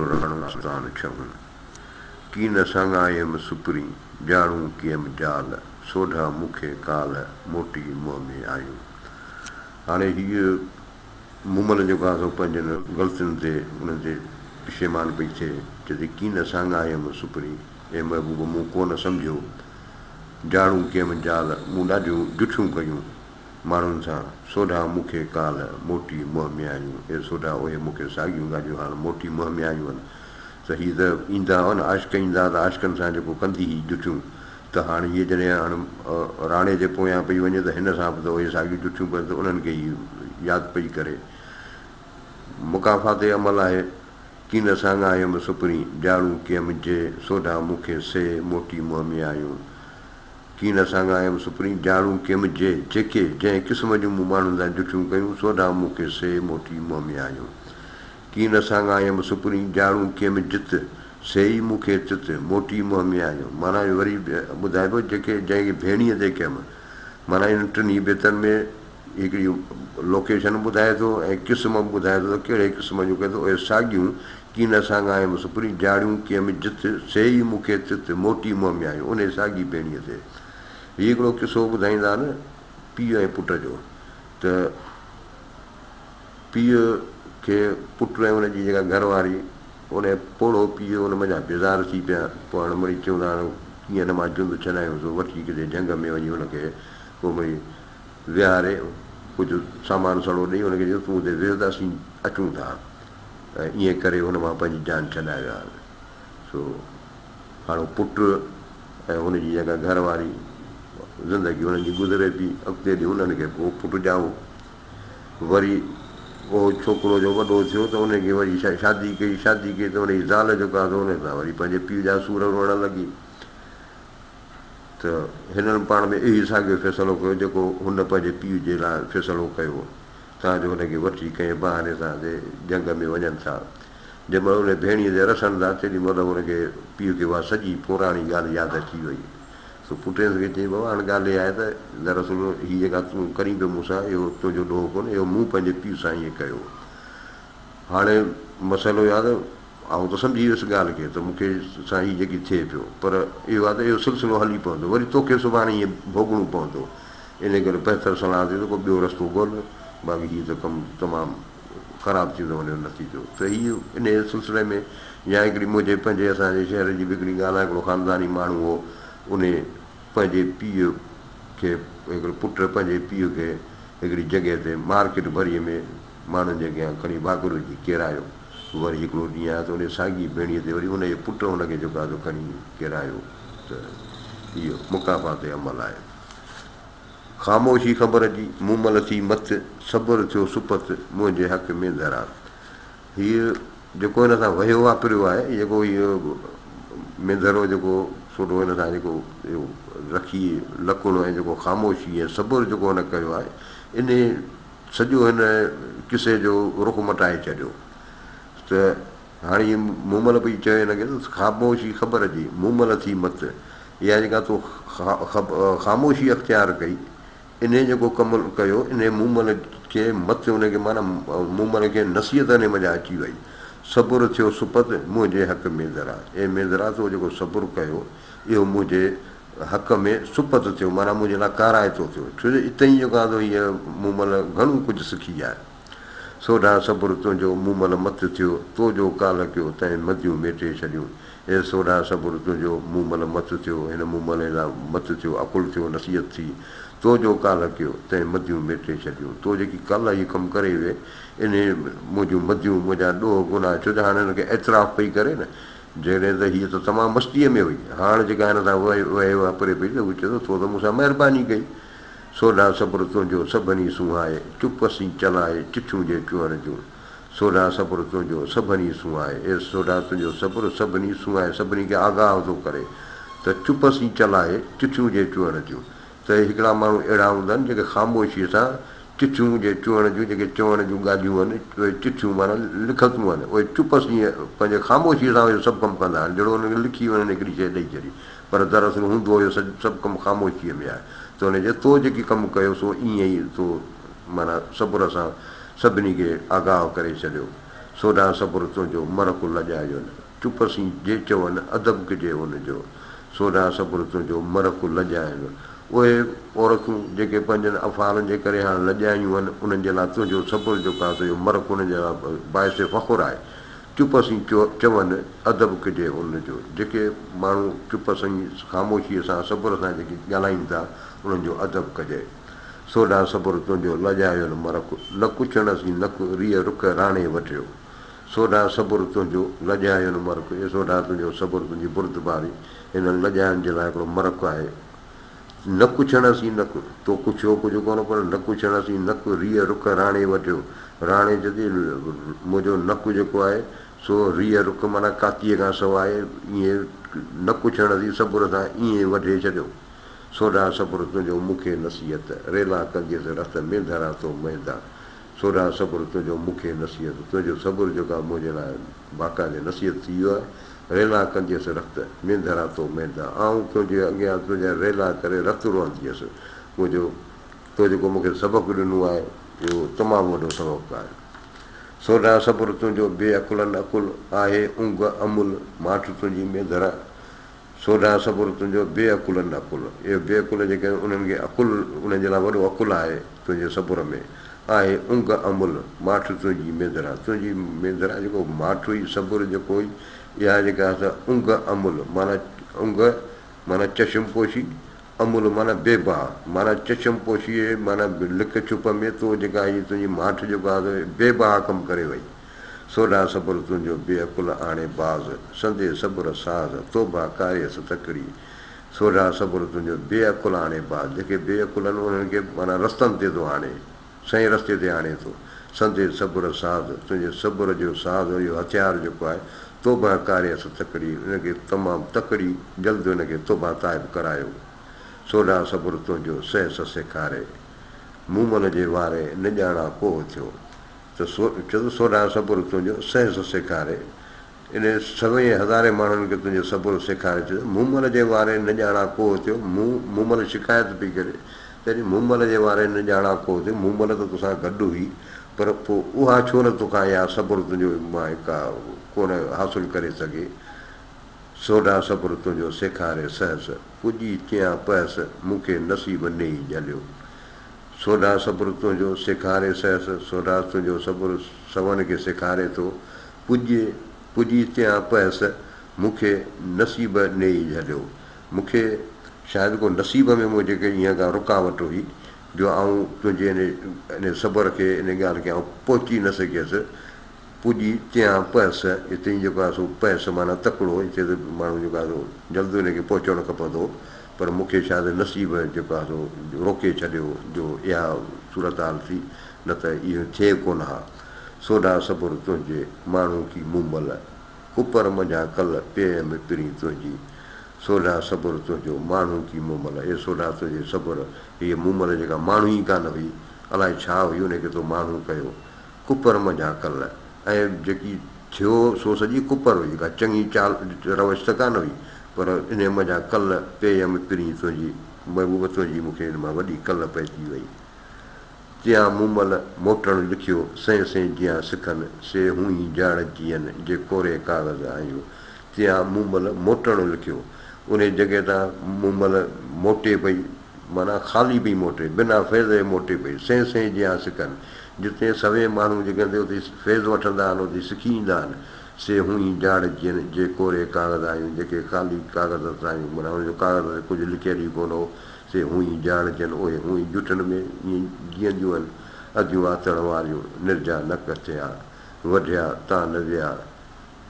راڻو آستان ڇهون. ڪين ساڱايم سپرين، جاڙون ڪيم جال، سوڍا مون کي ڪالهه، موٽي منهن ۾ آيون. هاڻي هيء مومل جيڪو آهي سو پنهنجن غلطين تي انهن تي پشيمان پئي ٿئي، چئي ٿي ڪين ساڱايم سپرين، اي محبوب مون ڪونه سمجهيو، جاڙون ڪيم جال، مون ڏاڍيون جٺيون ڪيون. ماڻهن سان، سوڍا مون کي ڪالهه موٽي منهن ۾ آيون، اي سوڍا اهي مون کي ساڳيون ڳالهيون هاڻ موٽي منهن ۾ آيون آهن ته هي ته ايندا هئا نه عاشق ايندا ته عاشقن سان جيڪو ڪندي هئي جٺيون ته هاڻ هيء جڏهن هاڻ راڻي جي پويان پئي وڃي ته هن سان به ته اهي ساڳيون جٺيون پين ته انهن کي ئي ياد پئي ڪري. مڪافات عمل آهي، ڪين ساڱايم سپرين، جاڙون ڪيم جي، سوڍا مون کي سي موٽي منهن ۾ آيون. ڪين ساڱايم سپرين، جاڙون ڪيم جي، جيڪي، جنهن قسم جون مون ماڻهن سان جٺيون ڪيون، سوڍا مون کي سي موٽي منهن ۾ آيون. ڪين ساڱايم سپرين، جاڙون ڪيم جت، سي ئي مون کي تت، موٽي منهن ۾ آيون. معنيٰ وري ٻڌائبو، جيڪي، جنهن کي ڀيڻيء تي ڪيم. معنيٰ انهن ٽنهي بيتن ۾ هڪڙي لوڪيشن ٻڌائي ٿو ۽ قسم به ٻڌائي ٿو ته ڪهڙي قسم جون ڪيم ٿو، اهي ساڳيون، ڪين ساڱايم سپرين، جاڙيون ڪيم جت، سي ئي مون کي تت، موٽي منهن ۾ آيون، انهي ساڳي ڀيڻيء تي. هي هڪڙو قصو ٻڌائيندا آهن پيء ۽ پٽ جو ته پيء کي پٽ ۽ ان جي جيڪا گهر واري، انهي پوڙهو پيء ان منجهان بيزار ٿي پيا، پوء هاڻ مڙئي چوندا آهن ڪيئن هن مان جند ڇڏايون، سو وٺي ڪٿي جهنگ ۾ وڃي ان کي ڪو مڙئي ويهاري ڪجهه سامان سڙو ڏئي هن کي چيو تون اتي ويهه ته اسين اچون ٿا ۽ ائين ڪري هن مان پنهنجي جان ڇڏائي ويا. سو هاڻ هو پٽ ۽ هن جي جيڪا گهر واري زندگي هنن جي گذري پئي. اڳتي هلي هنن کي ڪو پٽ ڄائو. وري اهو ڇوڪرو جو وڏو ٿيو ته ان کي وري شادي ڪئي. شادي ڪئي ته ان جي زال جيڪا سو ان سان وري پنهنجي پيء جا سور روئڻ لڳي. ته هنن پاڻ ۾ اهوئي ساڳيو فيصلو ڪيو جيڪو هن پنهنجي پيء جي لاء فيصلو ڪيو هو، تان جو هن کي وٺي ڪنهن بهاني سان تي جهنگ ۾ وڃن ٿا. جنهن مهل ان ڀيڻيء تي رسن ٿا، تيڏي مهل هن کي پيء کي اها سڄي پراڻي ڳالهه ياد اچي وئي. سو پٽهنس کي چيائين، بابا هاڻ ڳالهه اها آهي ته دراصل هي جيڪا تون ڪرين پيو مون سان، اهو تنهنجو ڏوهه ڪونهي، اهو مون پنهنجي پيء سان ائين ڪيو. هاڻي مسئلو اهو آهي ته آئون ته سمجهي ويس ڳالهه کي ته مون کي سان هي جيڪي ٿئي پيو پر اهو آهي ته اهو سلسلو هلي پوندو وري توکي سڀاڻي ائين ڀوڳڻو پوندو انهي ڪري بهتر صلاح اٿئي ته ڪو ٻيو رستو ڳول باقي هي ته ڪم تمام خراب ٿيندو وڃي نتيجو ته هي انهي سلسلي ۾ يا هڪڙي منهنجي پنهنجي اسان جي شهر جي به هڪڙي ڳالهه آهي هڪڙو خانداني ماڻهو هو انهي پنهنجي پيء کي هڪڙي پٽ پنهنجي پيء کي هڪڙي جڳهه تي مارڪيٽ ڀريء ۾ ماڻهن جي اڳيان کڻي ڀاڪر وجهي ڪيرايو. وري هڪڙو ڏينهن آيو ته انهيء ساڳي ڀيڻيء تي وري ان جي پٽ هن کي جيڪو آهي سو کڻي ڪيرايو ته اهو مڪافات عمل آهي. خاموشي خبر جي، مومل ٿي مت، صبر ٿيو سپت، منهنجي حق ۾ ڌرا. هيء جيڪو هن سان وهيو واپريو آهي، جيڪو هيء مينڌرو جيڪو سوڍو هن سان جيڪو اهو رکي لڪڻ ۽ جيڪو خاموشي ۽ صبر جيڪو هن ڪيو آهي، انهيء سڄو هن قصي جو رخ مٽائي ڇڏيو ته هاڻي هيء مومل پئي چوي هن کي ته خاموشي خبر جي مومل ٿي مت، اها جيڪا تو خاموشي اختيار ڪئي، انهيء جيڪو ڪم ڪيو، انهيء مومل کي مت ان کي معنيٰ مومل کي نصيحت انهيء منجهان اچي وئي. صبر ٿيو سپت، منهنجي حق مينڌرا. اي مينڌرا تو جيڪو صبر ڪيو، اهو منهنجي حق ۾ سپت ٿيو، معنيٰ منهنجي لاء ڪارائتو ٿيو. ڇو جو اتي ئي جيڪو آهي سو هيء مومل گهڻو ڪجهه سکي آهي. سوڍا صبر تنهنجو مومل مت ٿيو، تو جو ڪالهه ڪيو تنهن مديون ميٽي ڇڏيون. اي سوڍا صبر تنهنجو مومل مت ٿيو، هن مومل لاء مت ٿيو، عقل ٿيو، نصيحت ٿي. تو جو ڪالهه ڪيو تنهن مديون ميٽي ڇڏيون. تو جيڪي ڪالهه هي ڪم ڪري وئين، انهيء منهنجون مديون، منهنجا ڏوهه گناهه، ڇو جو هاڻي هن کي اعتراف پئي ڪري نه، جڏهن ته هيء ته تمام مستيء ۾ هئي. هاڻ جيڪا هن سان وهي واپري پئي ته هو چئي ٿو، تو ته مون سان مهرباني ڪئي. سوڍا صبر تنهنجو سڀني سونهائي، چپ سين چلائي چٺيون جي چوڻ جون. سوڍا صبر تنهنجو سڀني سونهائي، اي سوڍا تنهنجو صبر سڀني سونهائي، سڀني کي آگاهه ٿو ڪري ته چپ سين چلائي چٺيون جي چوڻ جون. ته هڪڙا ماڻهو اهڙا هوندا آهن جيڪي خاموشيء سان چٺيون جي چوڻ جون جيڪي چوڻ جون ڳالهيون آهن اهي چٺيون معنيٰ لکتون آهن اهي چپ سين پنهنجي خاموشيء سان اهو سڀ ڪم ڪندا آهن جهڙو انهن کي لکي انهن هڪڙي شيء ڏئي ڇڏي پر دراصل هوندو اهو سڀ ڪم خاموشيء ۾ آهي ته ان چيو تو جيڪي ڪم ڪيو سو ائين ئي تو معنيٰ صبر سان سڀني کي آگاهه ڪري ڇڏيو. سوڍا صبر تنهنجو، مرڪ لڄايو نه. چپ سين جي چون، ادب ڪجي ان جو. سوڍا صبر تنهنجو، مرڪ لڄايو نه. اهي عورتون جيڪي پنهنجن افعالن جي ڪري هاڻ لڄايون آهن، انهن جي لاء تنهنجو صبر جيڪو آهي سو اهو مرڪ انهن جي لاء باعث فخر آهي. چپ سين چون، ادب ڪجي ان جو. جيڪي ماڻهو چپ سين خاموشيء سان صبر سان جيڪي ڳالهائين ٿا، انهن جو ادب ڪجي. سوڍا صبر تنهنجو، لڄايو نه مرڪ. نه ڪڇڻ سين نڪ، ريء رک راڻي وڍيو. سوڍا صبر تنهنجو، لڄايو نه مرڪ. اي سوڍا تنهنجو صبر، تنهنجي بردباري، هنن لڄاين جي لاء هڪڙو مرڪ آهي. نه ڪڇڻ سين نڪ، تو ڪڇيو ڪجهه ڪونه پر نه ڪڇڻ سين نڪ، ريء رک راڻي وڍيو. راڻي چئي ٿي، منهنجو نڪ جيڪو آهي، سو ريء رک معنيٰ ڪاتيء کان سواء ائين نه ڪڇڻ سين صبر سان ائين وڍي ڇڏيو. سوڍا صبر تنهنجو مون کي نصيحت، ريلا ڪنديس رت مينڌرا تو مهندا. سوڍا صبر تنهنجو مون کي نصيحت، تنهنجو صبر جيڪو آهي منهنجي لاء باقاعدي نصيحت ٿي ويو آهي. ريلا ڪنديس رت، مينڌرا تو مهندا. آئون تنهنجي اڳيان تنهنجا ريلا ڪري رت روئنديس. منهنجو تو جيڪو مون کي سبق ڏنو آهي، اهو تمام وڏو سبق آهي. سوڍا صبر تنهنجو بي عقلن عقل، آهي انگ امل، ماٺ تنهنجي مينڌرا. سوڍا صبر تنهنجو بي عقلن عقل، اهي بي عقل جيڪي آهن انهن کي عقل انهن جي لاء وڏو عقل آهي تنهنجي صبر ۾ آهي انگ امل ماٺ تنهنجي مينڌرا تنهنجي مينڌرا جيڪو ماٺ هئي صبر جيڪو هئي اها جيڪا آهي سا انگ امل معنيٰ انگ معنيٰ چشم پوشي امل معنيٰ بي بها معنيٰ چشم پوشي معنيٰ لڪ ڇپ ۾ تو جيڪا هي تنهنجي ماٺ جيڪو آهي بي بها ڪم ڪري وئي. سوڍا صبر تنهنجو بي عقل آڻي باز، سندي صبر ساز، توبه ڪاريس تڪڙي. سوڍا صبر تنهنجو بي عقل آڻي باز، جيڪي بي عقل آهن انهن کي معنيٰ رستن تي ٿو آڻي، سئين رستي تي آڻي ٿو. سندي صبر ساز، تنهنجي صبر جو ساز اهو هٿيار جيڪو آهي، توبه ڪاريس تڪڙي، ان کي تمام تڪڙي جلد ان کي توبه تائب ڪرايو. سوڍا صبر تنهنجو سهس سيکاري، مومل جي واري نه ڄاڻان ڪوهه ٿيو. ته چيو ته سوڍا صبر تنهنجو سهس سيکاري. ان سوين هزارين ماڻهن کي تنهنجو صبر سيکاري ڇڏيو. مومل جي واري نه ڄاڻان ڪوهه ٿيو. مون مومل شڪايت پئي ڪري ته اڙي مومل جي واري نه ڄاڻان ڪوهه ٿيو. مومل ته توسان گڏ هئي پر پوء اها ڇو نه توکان اها صبر تنهنجو مان ڪا ڪونه حاصل ڪري سگهي. سوڍا صبر تنهنجو سيکاري سهس. پڄي چيان پهس مون کي نصيب نيئي جهليو. سوڍا صبر تنهنجو سيکاري سهس، سوڍا تنهنجو صبر سون کي سيکاري ٿو، پڄي پڄي تيان پهس، مون کي نصيب نيئي جهليو. مون کي شايد ڪو نصيب ۾ منهنجي ڪي ايئن ڪا رڪاوٽ هئي جو آئون تنهنجي ان صبر کي ان ڳالهه کي آئون پهچي نه سگهيس. پڄي تيان پهس، اتي ئي جيڪو آهي سو پهس معنيٰ تڪڙو، اتي ته ماڻهو جيڪو آهي سو جلد ان کي پهچڻ کپندو هو، پر مون کي شايد نصيب جيڪو آهي سو روڪي ڇڏيو جو اها صورتحال ٿي، نه ته اهو ٿئي ڪونه ها. سوڍا صبر تنهنجي، ماڻهو ڪي مومل، ڪپر منجهان ڪل، پيم پرين تنهنجي. سوڍا صبر تنهنجو، ماڻهو ڪي مومل، اي سوڍا تنهنجي صبر، هيء مومل جيڪا ماڻهو ئي ڪانه هئي، الائي ڇا هئي، ان کي تو ماڻهو ڪيو. ڪپر منجهان ڪل ۽ جيڪي ٿيو سو سڄي ڪپر هئي، ڪا چڱي چال روش ته ڪانه هئي، پر انهيء منجهان ڪل پيم پرين تنهنجي محبوب تنهنجي مون کي ان مان وڏي ڪل پئجي وئي. تيان مومل موٽڻ لکيو، سئين سئين جيان سکن، سي هونهين جاڙ جيئن، جي ڪوري ڪاغذ آيون. تيان مومل موٽڻ لکيو، انهيء جڳهه تان مومل موٽي پئي. معنيٰ خالي پئي موٽي، بنا فيض جي موٽي پئي، سين سين جيان سڪن، جتي سوين ماڻهو جيڪي آهن اتي فيض وٺندا آهن، اتي سکي ايندا آهن، سي هونئين جاڙ جيئن، جي ڪوري ڪاغذ آهيون، جيڪي خالي ڪاغذ آهيون، معنيٰ ان جو ڪاغذ تي ڪجهه لکيل ئي ڪونه هو، سي هونئين جاڙ جيئن، اهي هونئين جٺن ۾ ائين جيئنديون آهن، اڌيون آتڻ واريون، نرجا نڪ ٿيا، وڍيا تان نه ويا،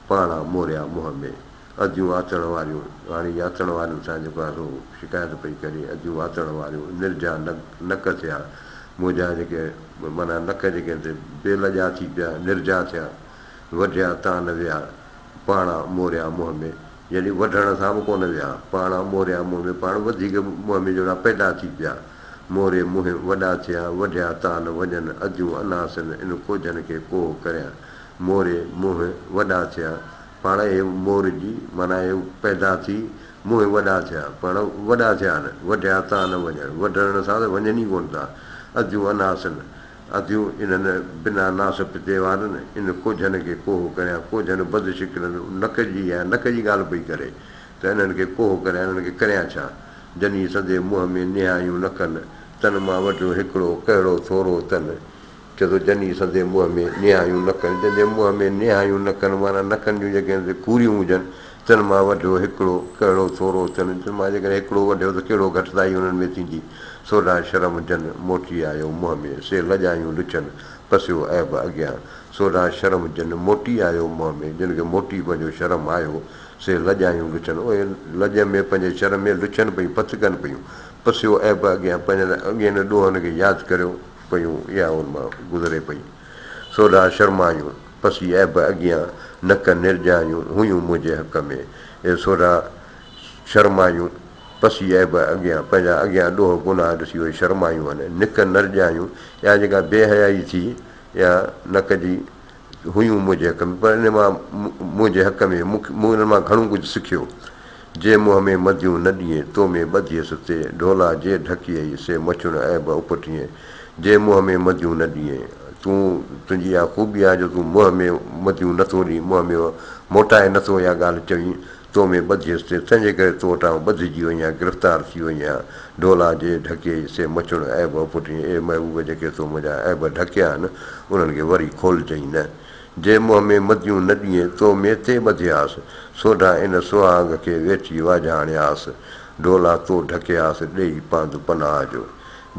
پاڻا موريا منهن ۾. اديون آتڻ واريون، هاڻي آتڻ وارين سان جيڪو آهي سو شڪايت پئي ڪري، اديون آتڻ واريون، نرجا نڪ ٿيا، منهنجا جيڪي معنيٰ نڪ جيڪي آهن سي بي لڄا ٿي پيا، نرجا ٿيا، وڍيا تان نه ويا، پاڻا موريا منهن ۾، يعني وڍڻ سان به ڪونه ويا، پاڻا موريا منهن ۾، پاڻ وڌيڪ منهن ۾ جهڙا پيدا ٿي پيا، موري منهن وڏا ٿيا، وڍيا تان نه وڃن، اديون اناسن، ان ڪوجهن کي ڪوهه ڪريان، موري منهن وڏا ٿيا، پاڻ اهي مور جي معنيٰ اهي پيدا ٿي منهن وڏا ٿيا، پاڻ وڏا ٿيا آهن، وڍيا تان نه وڃن، وڍڻ سان ته وڃن ئي ڪونه ٿا، اديون اناسن، اديون انهن بنا ناس پتي وارن، ان ڪوجهن کي ڪوهه ڪريان، ڪوجهن بد شڪلن، نڪ جي يا نڪ جي ڳالهه پئي ڪري ته انهن کي ڪوهه ڪريان، انهن کي ڪريان ڇا؟ جني سندي منهن ۾ نهايون نه ڪن، تن مان وڍيو هڪڙو، ڪهڙو ٿورو تن. چئي ٿو جني سندي منهن ۾ نهايون نه ڪن، جن جي منهن ۾ نهايون نه ڪن معنيٰ نڪن جون جيڪي هن تي ڪوريون هجن، تن مان وڍيو هڪڙو، ڪهڙو ٿورو تن. تن مان جيڪڏهن هڪڙو وڍيو ته ڪهڙو گهٽتائي انهن ۾ ٿيندي. سوڍا شرم جن موٽي آيو منهن ۾، سي لڄايون لڇن، پسيو عيب اڳيان. سوڍا شرم جن موٽي آيو منهن ۾، جن کي موٽي پنهنجو شرم آيو، سي لڄايون لڇن. اهي لڄ ۾ پنهنجي شرم ۾ لڇن پيون، ڦٿڪن پيون. پسيو عيب اڳيان، پنهنجن اڳين ڏوهن کي ياد ڪريو پيون، اها ان مان گذري پئي. سوڍا شرمايون، پسي عيب اڳيان، نڪ نرڄايون، هيون منهنجي حق ۾. اي سوڍا شرمايون، پسي عيب اڳيان، پنهنجا اڳيان ڏوهه گناهه ڏسي اهي شرمايون آهن، نڪ نرڄايون، اها جيڪا بي حيائي ٿي، اها نڪ جي هيون منهنجي حق ۾، پر ان مان منهنجي حق ۾، مون انهن مان گهڻو ڪجهه سکيو. جي منهن ۾ مديون نه ڏيين، تو ۾ ٻڌيس تي، ڍولا جي ڍڪيئي، سي مڇڻ عيب اپٽيين. جي منهن ۾ مديون نه ڏيين، تون، تنهنجي اها خوبي آهي جو تون منهن ۾ مديون نه ٿو ڏين، منهن ۾ موٽائي نه ٿو اها ڳالهه چوين، تو ۾ ٻڌيس تي، تنهنجي ڪري تو وٽان آئون ٻڌجي وئي آهيان، گرفتار ٿي وئي آهيان. ڍولا جي ڍڪيئي، سي مڇڻ عيب اپٽيين. اي محبوب جيڪي تو منهنجا عيب ڍڪيا آهن، انهن کي وري کولجئين نه. جي منهن ۾ مديون نه ڏيين، تو ۾ تي ٻڌياس. سوڍا ان سهاڳ کي ويٺي واجهاڻياس. ڍولا تو ڍڪياس، ڏيئي پاند پناهه جو.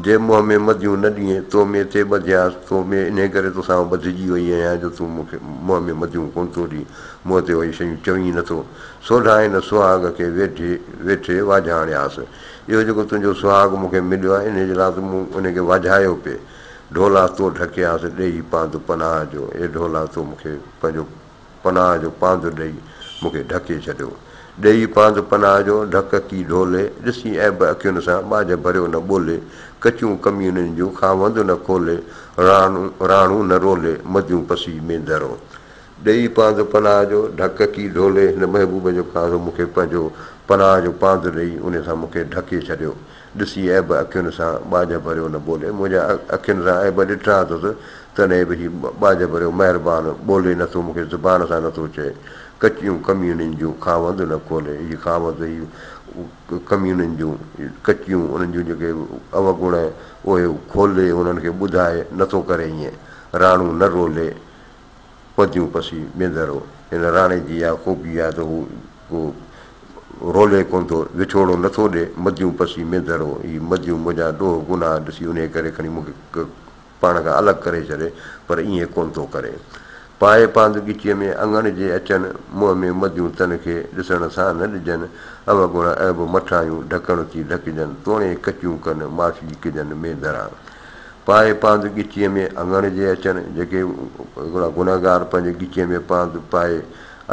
جي منهن ۾ مديون نه ڏيين، تو ۾ تي ٻڌياس. تو ۾ انهيء ڪري توسان آئون ٻڌجي وئي آهيان جو تون مون کي منهن ۾ مديون ڪونه ٿو ڏين، منهن تي اهي شيون چوين نه ٿو. سوڍا ان سهاڳ کي ويٺي ويٺي واجهاڻياس. اهو جيڪو تنهنجو سهاڳ مون کي مليو آهي، انهيء جي لاء ته مون ان کي واجهايو پئي. ڍولا تو ڍڪياس، ڏيئي پاند پناهه جو. اي ڍولا تو مون کي پنهنجو پناهه جو پاند ڏيئي مون کي ڍڪي ڇڏيو. ڏيئي پاند پناهه جو، ڍڪ ڪي ڍولي، ڏسين عيب اکين سان، ٻاجهه ڀريو نه ٻولي، ڪچيون ڪميونين جون، خاوند نه کولي، راڻو نه رولي، مديون پسي مينڌرو. ڏيئي پاند پناهه جو، ڍڪ ڪي ڍولي، هن محبوب جو ڪاهه مون کي پنهنجو پناهه جو پاند ڏيئي انهي سان مون کي ڍڪي ڇڏيو. ڏسي عيب اکين سان، ٻاجهه ڀريو نه ٻولي. منهنجا اکين سان عيب ڏٺا اٿس، تڏهن به هي ٻاجهه ڀريو مهربان ٻولي نٿو، مون کي زبان سان نٿو چئي. ڪچيون ڪميونين جون خاوند نه کولي. هي خاوند، هي ڪميونين جون ڪچيون، انهن جون جيڪي اوگڻ، اهي کولي انهن کي ٻڌائي، نٿو ڪري ائين. راڻو نه رولي. پديون پسي مينڌرو. هن راڻي جي اها خوبي آهي ته هو ڪو رولي ڪونه ٿو، وڇوڙو نه ٿو ڏئي. مديون پسي مينڌرو، هي مديون منهنجا ڏوهه گناهه ڏسي انهيء ڪري کڻي مون کي پاڻ کان الڳ ڪري ڇڏي، پر ائين ڪونه ٿو ڪري. پائي پاند ڳچيء ۾ اڱڻ جي اچن، منهن ۾ مديون تن کي ڏسڻ سان نه ڏجن. اوگڻ عيب مٺايون ڍڪڻ ٿي ڍڪجن، توڻي ڪچيون ڪن معافي ڪجن مينڌرا. پائي پاند ڳچيء ۾ اڱڻ جي اچن، جيڪي هڪڙا گنهگار پنهنجي ڳچيء ۾ پاند پائي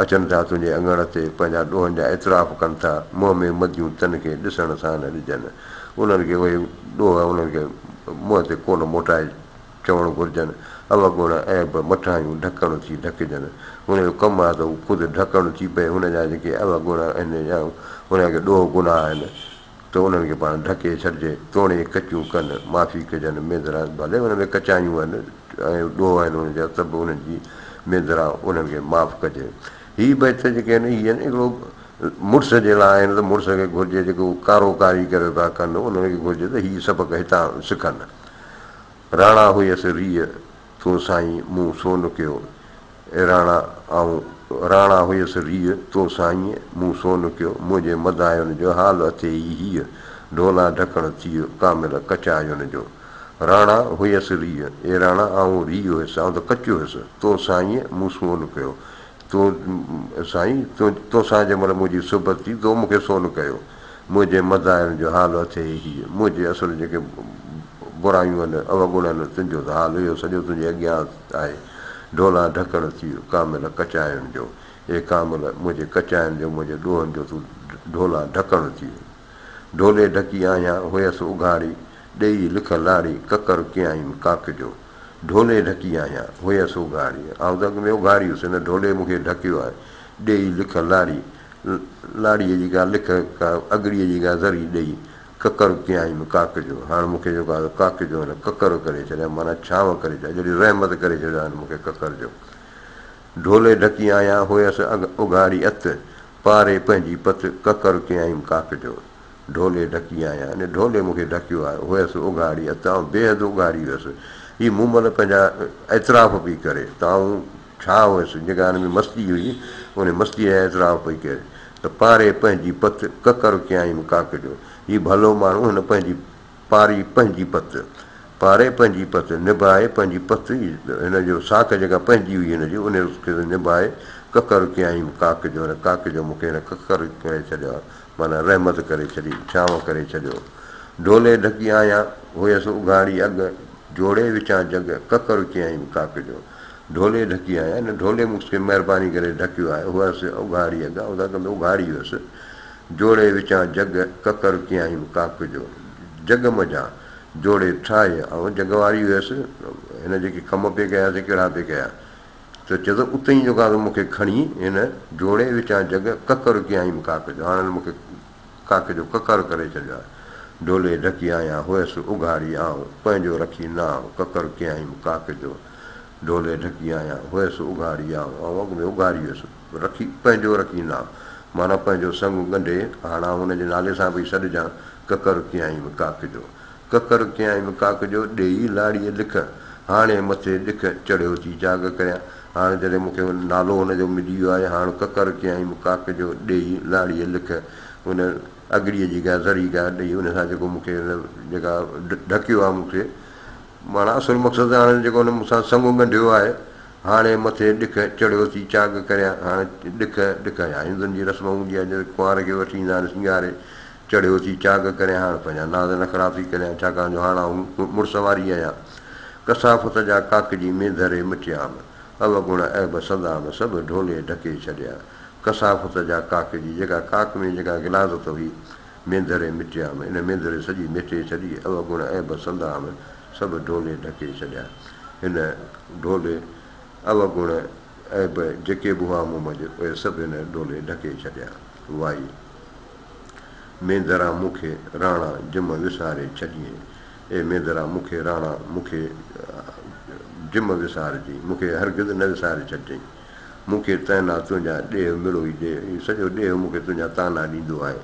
اچن ٿا تنهنجي اڱڻ تي، پنهنجا ڏوهن جا اعتراف ڪن ٿا، منهن ۾ مديون تن کي ڏسڻ سان نه ڏجن. انهن کي اهي ڏوهه انهن کي منهن تي ڪونه موٽائي چوڻ گهرجن. اوگڻ، عيب، مٺايون ڍڪڻ ٿي ڍڪجن. هن جو ڪم آهي ته هو خود ڍڪڻ ٿي پئي، هن جا جيڪي اوگڻ آهن يا هن جا ڪي ڏوهه گناهه آهن، ته انهن کي پاڻ ڍڪي ڇڏجي، توڻي ڪچيون ڪن، معافي ڪجن، مينڌرا ڀلي ان ۾ ڪچايون آهن ۽ ڏوهه آهن انهن جا ته به انهن جي مينڌرا انهن کي معاف ڪجي. هي بيت جيڪي آهن هي آهن هڪڙو مڙس جي لاء آهن ته مڙس کي گهرجي جيڪو ڪارو ڪاري ڪري پيا ڪن انهن کي گهرجي ته هي سبق هتان سکن. راڻا هيس ريء، تون سائين مون سون ڪيو. اي راڻا آئون راڻا هيس ريء، تون سائين مون سون ڪيو. منهنجي مداين جو حال اٿيئي هيء، ڍولا ڍڪڻ ٿيء ڪامل ڪچاين جو. راڻا هيس ريء، اي راڻا آئون ريء هيس، آئون ته ڪچو هيس، تون سائين مون سون ڪيو. تون سائين توسان جنهن مهل منهنجي صحبت ٿي، تو مون کي سون ڪيو. منهنجي مداين جو حال اٿيئي هيء، منهنجي اصل جيڪي برايون آهن، اوگڻ آهن، تن جو ته حال اهو سڄو تنهنجي اڳيان آهي. ڍولا ڍڪڻ ٿيء ڪامل ڪچاين جو. اي ڪامل! منهنجي ڪچاين جو، منهنجي ڏوهن جو تون ڍولا ڍڪڻ ٿيء. ڍولي ڍڪي آهيان، هيس اگهاڙي، ڏيئي لک لاڙي، ڪڪر ڪيائين ڪاڪ جو. ڍولي ڍڪي آهيان، هيس اگهاڙي. آئون ته اڳ ۾ اگهاڙي هيس، هن ڍولي مون کي ڍڪيو آهي. ڏيئي لک لاڙي، لاڙيء جي ڪا لک، ڪا اڳڙيء جي ڪا ذري ڏيئي، ڪڪر ڪيائين ڪاڪ جو، هاڻ مون کي جيڪو آهي ڪاڪ جو هن ڪڪر ڪري ڇڏيا، معنيٰ ڇانو ڪري ڇڏيا، جهڙي رحمت ڪري ڇڏيو آهي هن مون کي ڪڪر جو. ڍولي ڍڪي آيان، هيس اگهاڙي ات، پاري پنهنجي پت، ڪڪر ڪيائين ڪاڪ جو. ڍولي ڍڪي آيان، يعني ڍولي مون کي ڍڪيو آهي، هيس اگهاڙي ات، آئون بيحد اگهاڙي هيس. هي مومل پنهنجا اعتراف پئي ڪري ته آئون ڇا هيس، جيڪا هن ۾ مستي هئي، ان مستيء جا اعتراف پئي ڪري ته پاري پنهنجي پت، ڪڪر ڪيائين ڪاڪ جو. هي ڀلو ماڻهو هن پنهنجي پاري پنهنجي پت، پاري پنهنجي پت، نڀائي پنهنجي پت ئي هن جو ساک جيڪا پنهنجي هئي هن جي، ان کي نڀائي ڪڪر ڪيائين ڪاڪ جو. هن ڪاڪ جو مون کي هن ڪڪر ڪري ڇڏيو آهي، معنيٰ رحمت ڪري ڇڏي، ڇانو ڪري ڇڏيو. ڍولي ڍڪي آيان، هيس اگهاڙي اڳ، جوڙي وچان جڳ، ڪڪر ڪيائين ڪاڪ جو. ڍولي ڍڪي آيان، هن ڍولي مون کي مهرباني ڪري ڍڪيو آهي، هئس اگهاڙي اڳ، آئون ته اڳ ۾ اگهاڙي هيس. جوڙي وچان جڳ، ڪڪر ڪيائين ڪاڪ جو. جڳ منجهان جوڙي ٺاهي، آئون جڳ واري هيس، هن جيڪي ڪم پئي ڪيا سي ڪهڙا پئي ڪيا؟ ته چئي ٿو اتي ئي جيڪو آهي مون کي کڻي هن جوڙي وچان جڳ، ڪڪر ڪيائين ڪاڪ جو. هاڻ هن مون کي ڪاڪ جو ڪڪر ڪري ڇڏيو آهي. ڍولي ڍڪي آيان، هيس اگهاڙي آئون، پنهنجو رکي نانء، ڪڪر ڪيائين ڪاڪ جو. ڍولي ڍڪي آيان، هيس اگهاڙي آئون، آئون اڳ ۾ اگهاڙي هيس، رکي پنهنجو رکي نانء، معنيٰ پنهنجو سڱ ڳنڍي، هاڻ آئون هن جي نالي سان پئي سڏجان، ڪڪر ڪيائين ڪاڪ جو. ڪڪر ڪيائين ڪاڪ جو، ڏيئي لاڙيء لک، هاڻي مٿي ڏک، چڙهيو ٿي جاڳ ڪريان. هاڻ جڏهن مون کي نالو هن جو ملي ويو آهي، هاڻ ڪڪر ڪيائين ڪاڪ جو، ڏيئي لاڙيء لک، ان اڳڙيء جي ڪا ذري ڪا ڏيئي، ان سان جيڪو مون کي هن جيڪا ڍڪيو آهي مون کي، معنيٰ اصل مقصد هاڻي جيڪو هن مون سان سڱ ڳنڍيو آهي، هاڻي مٿي ڏک چڙهيو ٿي چاڳ ڪريان، هاڻي ڏک، ڏک يا هندن جي رسم هوندي آهي جڏهن ڪنوار کي وٺي ايندا آهن سينگاري، چڙهيو ٿي چاڳ ڪريان، هاڻ پنهنجا ناز نخرا ٿي ڪريان، ڇاڪاڻ جو هاڻ آئون مڙس واري آهيان. ڪثافت جا ڪاڪجي مينڌري مٽيام، اوگڻ عيب سندام سڀ ڍولي ڍڪي ڇڏيا. ڪثافت جا ڪاڪجي، جيڪا ڪاڪ ۾ جيڪا غلاظت هئي، مينڌري مٽيام، ان مينڌري سڄي ميٽي ڇڏي، اوگڻ عيب سندام سڀ ڍولي ڍڪي ڇڏيا. هن ڍولي اوگڻ عيب جيڪي به هئا مون منجهه، اهي سڀ هن ڍولي ڍڪي ڇڏيا. وائي. مينڌرا مون کي راڻا جم وساري ڇڏيئين. اي مينڌرا مون کي راڻا مون کي جم وسارجين، مون کي هرگز نه وساري ڇڏجئين. مون کي طعنا تنهنجا ڏيهه مڙوئي ڏيهه، هي سڄو ڏيهه مون کي تنهنجا طعنا ڏيندو آهي.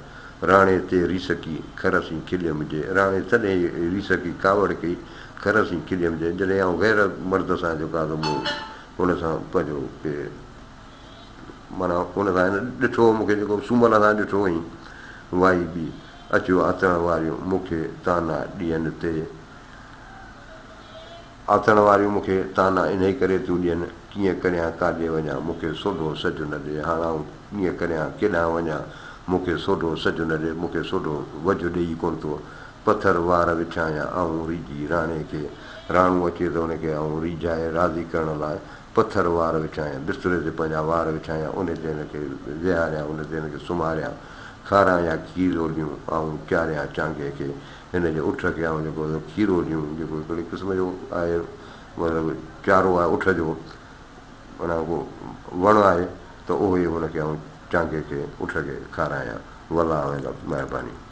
راڻي تي ريسڪي، کر سين کليم جي، راڻي تڏهن ريسڪي ڪاوڙ ڪئي، کر سين کليم جي، جڏهن آئون غير مرد سان جيڪو آهي سو مون ان سان پنهنجو ڪي معنيٰ ان سان هن ڏٺو مون کي جيڪو سومل سان ڏٺو هئائين. وائي ٻي، اچيو آتڻ واريون مون کي طعنا ڏين تي. آتڻ واريون مون کي طعنا انهيء ڪري ٿيون ڏين، ڪيئن ڪريان ڪاڏي وڃان، مون کي سوڍو سجهه نه ڏي. هاڻ آئون ڪيئن ڪريان ڪيڏانهن وڃان، مون کي سوڍو سجهه نه ڏي، مون کي سوڍو وجهه ڏيئي ڪونه ٿو. پٿر وار وڇايان آئون ريجهي راڻي کي. راڻو اچي ته ان کي آئون ريجهائي راضي ڪرڻ لاء پٿر وار وڇايان، بستري تي پنهنجا وار وڇايان، انهي تي هن کي ويهاريان، ان تي هن کي سمهاريان، کارايان کيروليون، آئون چاريان چانگي کي. هن جي اٺ کي آئون جيڪو سو کيرو ڏيون، جيڪو هڪڙي قسم جو آهي مطلب چارو آهي اٺ جو، معنيٰ ڪو وڻ آهي ته اهو ئي هن کي آئون چانگي کي اٺ کي کارايان. والله اعلم. مهرباني.